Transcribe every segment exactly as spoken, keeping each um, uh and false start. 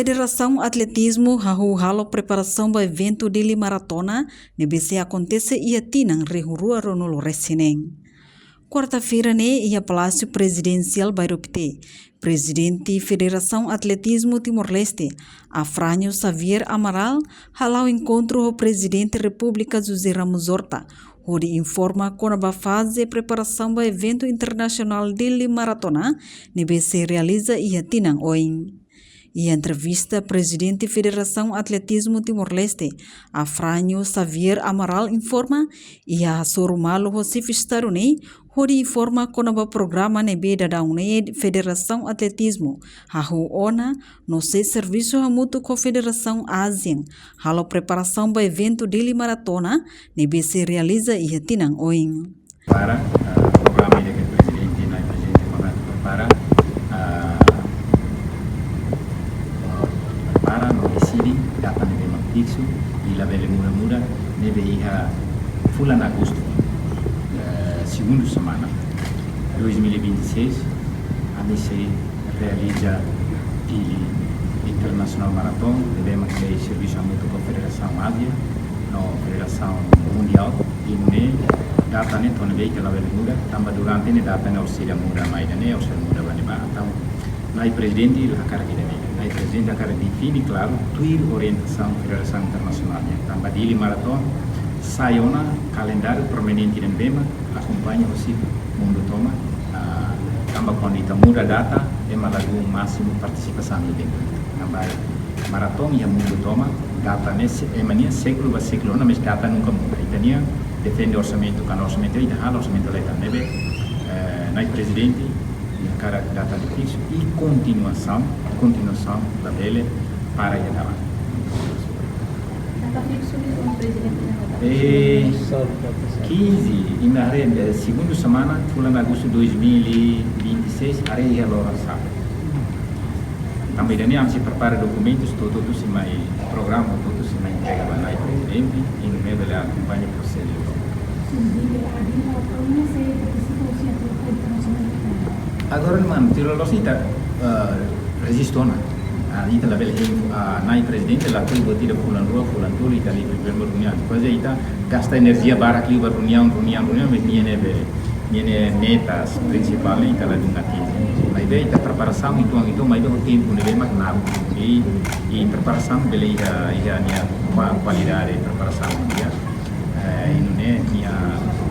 Federasaun Atletizmu hahú halo preparasaun ba eventu Dili Maratona ne'ebé sei akontese iha tinan rihun rua ruanulu resin neen. Kuarta-feira ne'e iha Palásiu Prezidensiál Bairro Pité, Prezidente Federasaun Atletizmu Timor-Leste, Afrânio Xavier Amaral, hala'o enkontru ho Prezidente Repúblika José Ramos Horta, hodi informa kona-ba faze preparasaun ba eventu internasionál Dili Maratona ne'ebé sei realiza iha tinan oin. Iha entrevista, Prezidente Federasaun Atletizmu Timor-Leste, Afrânio Xavier Amaral, informa iha hasoru malu ho xefe Estadu ne'e hodi informa kona-ba programa ne'ebé daudaun ne'e Federasaun Atletizmu hahú ona, no sei servisu hamutuk ho Federasaun ASEAN halo preparasaun ba eventu Dili Maratona ne'ebé sei realiza iha tinan oin. Para, ah, programa ida ke Prezidente, Na'i Prezidente Mahathir prepara, ah, prepara no deside data ne'ebé mak fiksu, i labele muda-muda, ne'ebé iha fulan Agostu, eh, segundu semana dois mil e vinte e seis, ami sei realiza Dili International Marathon, ne'ebé mak sei servisu hamutuk ho Federasaun ASEAN no Federasaun Mundiál, i ne'e data ne'e to'o ne'ebé ita labele muda, tanba durante ne'e data ne'e orsida muda, mai ida ne'e orsida muda ba ne'ebá. Entaun, Na'i Prezidente la hakarak ida-ne'e. Na'i Prezidente hakarak define klaru, tuir orientasaun Federasaun Internasionál nian. Tanba Dili Marathon sai ona kalendáriu permanente ida ne'ebé mak akompaña hosi mundu tomak, ah, tanba kuandu ita muda data, ema ladún másimu partisipasaun iha eventu. Tanba maratona iha mundu tomak, data ne'e se-, ema nian sékulu ba sékulu, no mós data nunka muda. Ita-nian defende orsamentu, kuandu orsamentu ita halo, orsamentu la iha tan ne'ebé, eh, Na'i Prezidente, nia hakarak data ne'e fiksu i kontinuasaun, kontinuasaun labele para iha dalan. Data fiksu ne'e, Prezidente, data fiksu? Eh, quinze, ina re, eh, segundu semana, fulan Agostu dois mil e vinte e seis, haree iha loron sábadu. Tanba ida-ne'e ami sei prepara dokumentus, hotu-hotu sei mai programa, hotu-hotu sei mai entrega ba Na'i Prezidente, i nune'e bele akompaña prosesu. Agora, mano, tiro los ita, eh, rejistu ona. Ah, ita labele hein, ah, Na'i Prezidente lakohi buat ida fulan rua, fulan tolu, ita livre, primeira reuniaun. Depois ita gasta enerjia barak liu ba reuniaun, reuniaun, reuniaun, mas nia ne'ebé, nia ne'e metas prinsipál ne'e ita ladún atinje. Maibé ita preparasaun uitoan, uitoan, maibé ho tempu ne'ebé mak naruk. I, i preparasaun bele iha, iha nia kua-, kualidade preparasaun, ya. Eh, i nune'e nia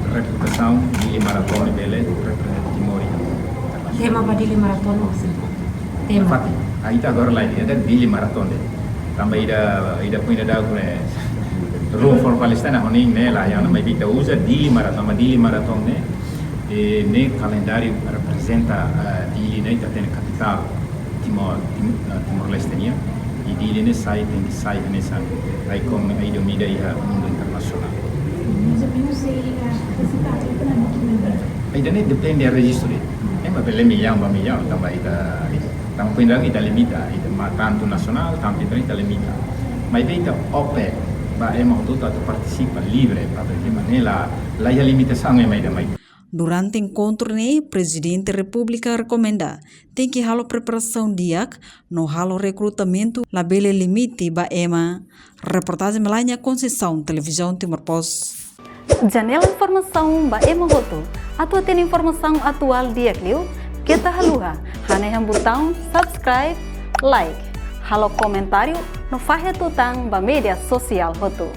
reputasaun Dili Maratona bele reprezenta Timor iha. Tema ba Dili Maratona, maun? Tema. Fatin, ah, ita agora la iha, ita Dili Maratona. Tanba ida, ida pun ida dau kune Run for Palestine, ho nia ne'e la, ya, maibé ita uza Dili Maratona, tanba Dili Maratona ne'e, eh, ne'e kalendáriu reprezenta, eh, Dili ne'e ita hatene kapitál Timor, Tim-, eh, Timor-Leste nian. I Dili ne'e sai, tenke sai hanesan icon, icon ida iha mundu internasionál. Ida-ne'e depende rejistu de'it. Ema bele millaun ba millaun, tanba ita, ita, tanba ita limita, ita mak tantu nasionál, tantu ita, ita limita. Maibé ita abertu ba ema hotu atu partisipa livre, para ema ne'e la, la iha limitasaun ema ida mai. Durante enkontru ne'e, Prezidente Repúblika rekomenda tenke halo preparasaun di'ak no halo rekrutamentu, labele limite ba ema. Reportajen Melania Conceição, Televizaun Timor Post. Janela informasaun ba ema hotu. Atu hatene informasaun atuál di'ak liu, keta haluha hanehan butaun subscribe, like, halo komentáriu no fahe tutan ba média sosiál hotu.